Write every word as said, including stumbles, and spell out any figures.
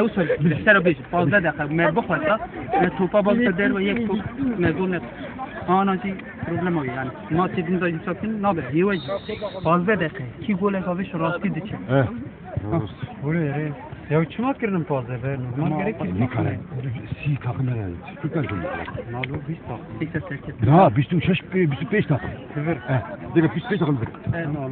me wisa li ser bêjin. Pazdeh deqe me bixwesta, me topa baz bi derve yek top me gol ne. Ana jî problema wî yani. Maçê din de yumşak din nabe. Hêwe jî. Pazdeh deqe. Kî golek avêş rastî diçe. He. Buraya re. Ya çima kirin pazdeh be? Normal gerek ki. Nikare. Si takım ne? Türkler kim? Nalo bîst takım. Tek tek tek. Ya bîst û şeş, bîst û pênc takım. Sıfır. He. Direkt bîst û pênc takım. Evet. Tamam.